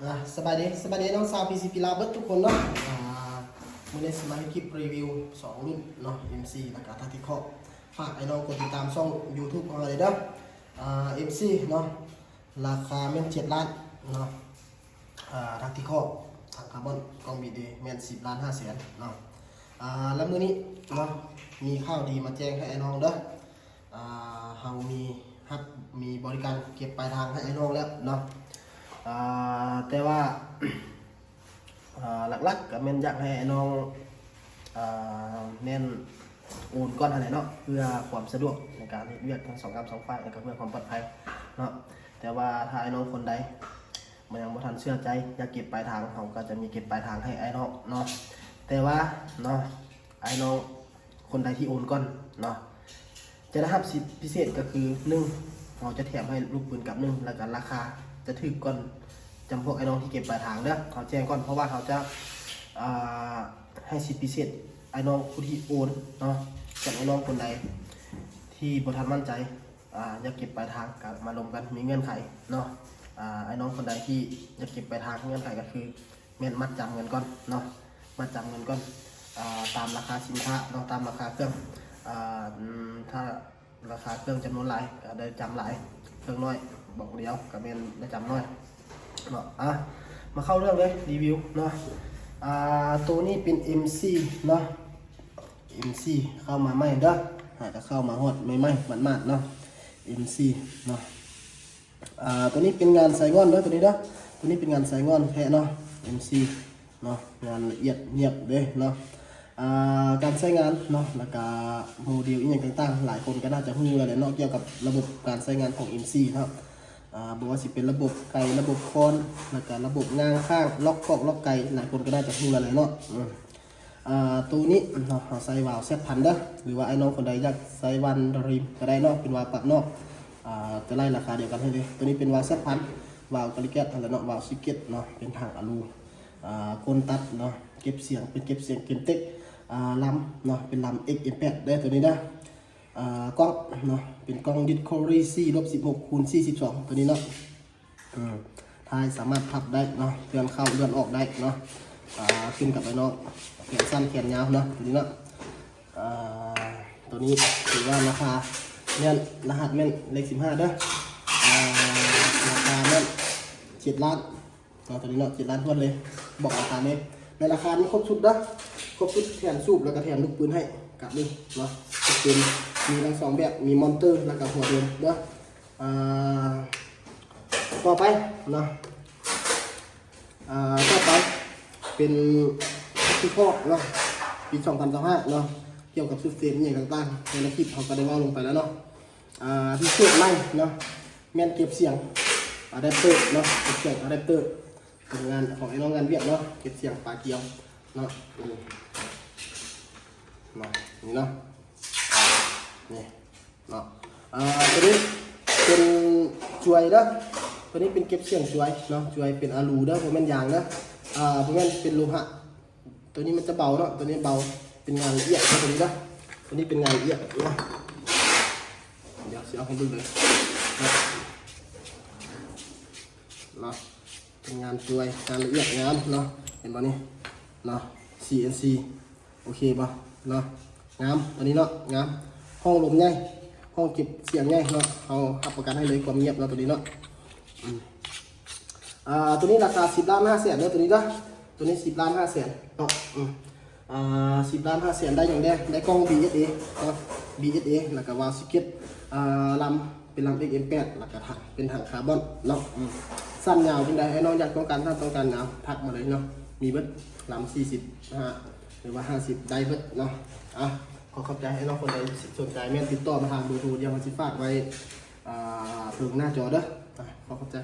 ອ່າ ສະບາຍດີ ສະບາຍດີນ້ອງຊາວ ພີຊີພີ ລາວເບິດທຸກຄົນເນາະ. ອ່າ ມື້ນີ້ຊິມາເຮັດຄລິບຣີວິວສອງລຸ້ນເນາະ ເອັມຊີ ແລ້ວກະທັກຕິຄອລ. ຝາກໄອ້ນ້ອງກົດຕິດຕາມຊ່ອງຢູທູບຂອງເຮົາເດີ. ອ່າ ເອັມຊີ ເນາະ ລາຄາແມ່ນເຈັດລ້ານເນາະ. ອ່າ ທັກຕິຄອລ ຖັງຄາບອນ ກ້ອງບີເອ ແມ່ນສິບລ້ານຫ້າແສນເນາະ. ອ່າ ແລະ ມື້ນີ້ເນາະ ມີຂ່າວດີມາແຈ້ງໃຫ້ອ້າຍນ້ອງເດີ. ອ່າ ເຮົາມີຮັບ ມີບໍລິການເກັບປາຍທາງໃຫ້ອ້າຍນ້ອງແລ້ວເນາະ. ອ່າ ແຕ່ວ່າ ອ່າ ຫຼັກໆ ກໍແມ່ນຢາກໃຫ້ອ້າຍນ້ອງ ອ່າ ແມ່ນໂອນກ່ອນຫັ້ນແຫຼະເນາະ ເພື່ອຄວາມສະດວກໃນການເຮັດວຽກທັງສອງກ້າມສອງຝ່າຍ ແລ້ວກໍເພື່ອຄວາມປອດໄພເນາະ. ແຕ່ວ່າຖ້າອ້າຍນ້ອງຄົນໃດ ມັນຍັງບໍ່ທັນເຊື່ອໃຈ ຢາກເກັບປາຍທາງ ເຮົາກໍຈະມີເກັບປາຍທາງໃຫ້ອ້າຍນ້ອງເນາະ. ແຕ່ວ່າເນາະ ອ້າຍນ້ອງຄົນໃດທີ່ໂອນກ່ອນເນາະ ຈະໄດ້ຮັບສິດພິເສດກໍຄື ໜຶ່ງ ເຮົາຈະແຖມໃຫ້ລູກປືນກັບໜຶ່ງ ແລ້ວກໍລາຄາຈະຖືກກ່ອນຈຳພວກອ້າຍນ້ອງທີ່ເກັບປາຍທາງເດີ. ເຮົາແຈ້ງກ່ອນ ເພາະວ່າເຮົາຈະ ອ່າ ໃຫ້ສິດພິເສດອ້າຍນ້ອງຜູ້ທີ່ໂອນເນາະ. ສ່ວນອ້າຍນ້ອງຄົນໃດທີ່ບໍ່ທັນໝັ້ນໃຈ ອ່າ ຢາກເກັບປາຍທາງກໍມາລົມກັນ ມີເງື່ອນໄຂເນາະ. ອ່າ ອ້າຍນ້ອງຄົນໃດທີ່ຢາກເກັບປາຍທາງ ເງື່ອນໄຂກໍຄືແມ່ນມັດຈຳເງິນກ່ອນເນາະ ມັດຈຳເງິນກ່ອນ. ອ່າ ຕາມລາຄາສິນຄ້າເນາະ ຕາມລາຄາເຄື່ອງ. ອ່າ ອືມ ຖ້າລາຄາເຄື່ອງຈຳນວນຫຼາຍກໍໄດ້ຈຳຫຼາຍ ເຄື່ອງນ້ອຍບອກດຽວກໍແມ່ນໄດ້ຈຳໜ້ອຍເນາະ. ອ່າ ມາເຂົ້າເລື່ອງເລີຍ ຣີວິວເນາະ. ອ່າ ໂຕນີ້ເປັນເອັມຊີເນາະ ເອັມຊີ ເຂົ້າມາໃໝ່ເດີ ຫາກະເຂົ້າມາຮອດໃໝ່ໆ ໝາດໆ ເນາະ ເອັມຊີ ເນາະ. ອ່າ ໂຕນີ້ເປັນງານສາຍງ່ອນເດີ ໂຕນີ້ເດີ ໂຕນີ້ເປັນງານສາຍງ່ອນແທ້ເນາະ ເອັມຊີ ເນາະ. ງານລະອຽດງຽບເດ້ເນາະ. ອ່າ ການໃຊ້ງານເນາະ ແລ້ວກະໂມເດວອີ່ຫຍັງຕ່າງໆ ຫຼາຍຄົນກໍໜ້າຈະຮູ້ແລ້ວແຫຼະເນາະ ກ່ຽວກັບລະບົບການໃຊ້ງານຂອງເອັມຊີເນາະ. ອ່າ ບໍ່ວ່າຊິເປັນລະບົບໄກ ລະບົບຄອນ ແລ້ວກະລະບົບງາງຂ້າງ ລັອກຄອກລັອກໄກ ຫຼາຍຄົນກໍໜ້າຈະຮູ້ແລ້ວແຫຼະເນາະ. ອືມ ອ່າ ໂຕນີ້ເນາະ ເຮົາໃຊ້ວາວແຊັດພັນເດີ ຫຼືວ່າອ້າຍນ້ອງຄົນໃດຢາກໃຊ້ວາວດຣີມກໍໄດ້ເນາະ ເປັນວາວປາກນອກ. ອ່າ ຈະໄລ່ລາຄາດຽວກັນໃຫ້ເລີຍ ໂຕນີ້ເປັນວາວແຊັດພັນ ວາວກາລິແກັດຫັ້ນແຫຼະເນາະ ວາວຊີເກດເນາະ ເປັນຖັງອາລູ. ອ່າ ກົ້ນຕັດເນາະ ເກັບສຽງ ເປັນເກັບສຽງເກັມເຕັກ ອ່າ ລຳເນາະ ເປັນລຳ ເອັກເອັມແປດ ເດີ ໂຕນີ້ເດີ. ອ່າ ກ້ອງເນາະ ເປັນກ້ອງດິສຄັບເວີຣີ ສີ່ລົບສິບຫົກ ຄູນ ສີ່ສິບສອງ ໂຕນີ້ເນາະ. ອືມ ທ້າຍສາມາດພັບໄດ້ເນາະ ເລື່ອນເຂົ້າເລື່ອນອອກໄດ້ເນາະ. ອ່າ ຂຶ້ນກັບໄອ້ນ້ອງແຂນສັ້ນແຂນຍາວເນາະ ໂຕນີ້ເນາະ. ອ່າ ໂຕນີ້ຖືວ່າລາຄາແມ່ນ ລະຫັດແມ່ນເລກສິບຫ້າເດີ. ອ່າ ລາຄາແມ່ນເຈັດລ້ານເນາະ ໂຕນີ້ເນາະ ເຈັດລ້ານຖ້ວນເລີຍ ບອກລາຄາເລີຍ. ໃນລາຄານີ້ຄົບຊຸດເດີ ຄົບຊຸດ ແຖມສູບ ແລ້ວກໍແຖມລູກປືນໃຫ້ກັບນີ້ເນາະ. ເປັນ ມີທັງສອງແບບ ມີມອນເຕີ ແລ້ວກໍຫົວໂດມເດີ. ອ່າ ຕໍ່ໄປເນາະ ອ່າ ຕໍ່ໄປເປັນທີ່ຄອກເນາະ ປີສອງພັນຊາວຫ້າເນາະ ກ່ຽວກັບຊຸດເຟຣມອີ່ຫຍັງຕ່າງໆ ໃນຄລິບເຮົາກໍໄດ້ເວົ້າລົງໄປແລ້ວເນາະ. ອ່າ ພິເສດໃໝ່ເນາະ ແມ່ນເກັບສຽງອາແດັບເຕີເນາະ ເກັບສຽງອາແດັບເຕີ ເປັນງານຂອງໄອ້ນ້ອງງານວຽກເນາະ ເກັບສຽງປາກຽວເນາະ. ອືມ ເນາະ ນີ້ເນາະ ນີ້ ເນາະ. ອ່າ ໂຕນີ້ເປັນຈວຍເດີ ໂຕນີ້ເປັນເກັບສຽງຈວຍເນາະ ຈວຍເປັນອາລູເດີ ບໍ່ແມ່ນຢາງເດີ ອ່າ ບໍ່ແມ່ນ ເປັນໂລຫະ. ໂຕນີ້ມັນຈະເບົາເນາະ ໂຕນີ້ເບົາ ເປັນງານລະອຽດເນາະ ໂຕນີ້ເດີ ໂຕນີ້ເປັນງານລະອຽດເນາະ. ດຽວຊິເອົາໃຫ້ເບິ່ງເລີຍເນາະ ເປັນງານຈວຍ ງານລະອຽດງາມເນາະ ເຫັນບໍ່ນີ້ເນາະ ຊີເອັນຊີ ໂອເຄບໍ່ເນາະ. ງາມ ໂຕນີ້ເນາະ ງາມ ຫ້ອງລົມໃຫຍ່ ຫ້ອງເກັບສຽງໃຫຍ່ເນາະ ເຮົາຮັບປະກັນໃຫ້ເລີຍຄວາມງຽບເນາະ ໂຕນີ້ເນາະ. ອືມ ອ່າ ໂຕນີ້ລາຄາສິບລ້ານຫ້າແສນເດີ ໂຕນີ້ເນາະ ໂຕນີ້ສິບລ້ານຫ້າແສນເນາະ. ອືມ ອ່າ ສິບລ້ານຫ້າແສນ ໄດ້ຫຍັງແດ່ ໄດ້ກ້ອງບີເອັສເອເນາະ ບີເອັສເອ ແລ້ວກໍວາວຊີເກດ ອ່າ ລຳ ເປັນລຳ ເອັກເອັມແປດ ແລ້ວກໍຖັງ ເປັນຖັງຄາບອນເນາະ. ອືມ ສັ້ນຍາວຈັ່ງໃດ ອ້າຍນ້ອງຢາກຕ້ອງການສັ້ນຕ້ອງການຍາວ ທັກມາເລີຍເນາະ ມີເບິດ ລຳສີ່ສິບຫ້າ ຫຼືວ່າຫ້າສິບ ໄດ້ເບິດເນາະ. ອ່ະ ຂໍຂອບໃຈ ອ້າຍນ້ອງຄົນໃດສົນໃຈແມ່ນຕິດຕໍ່ມາທາງເບີໂທ ດຽວເຮົາຊິຝາກໄວ້ ອ່າ ເທິງໜ້າຈໍເດີ. ອ່ະ ຂໍຂອບໃຈ.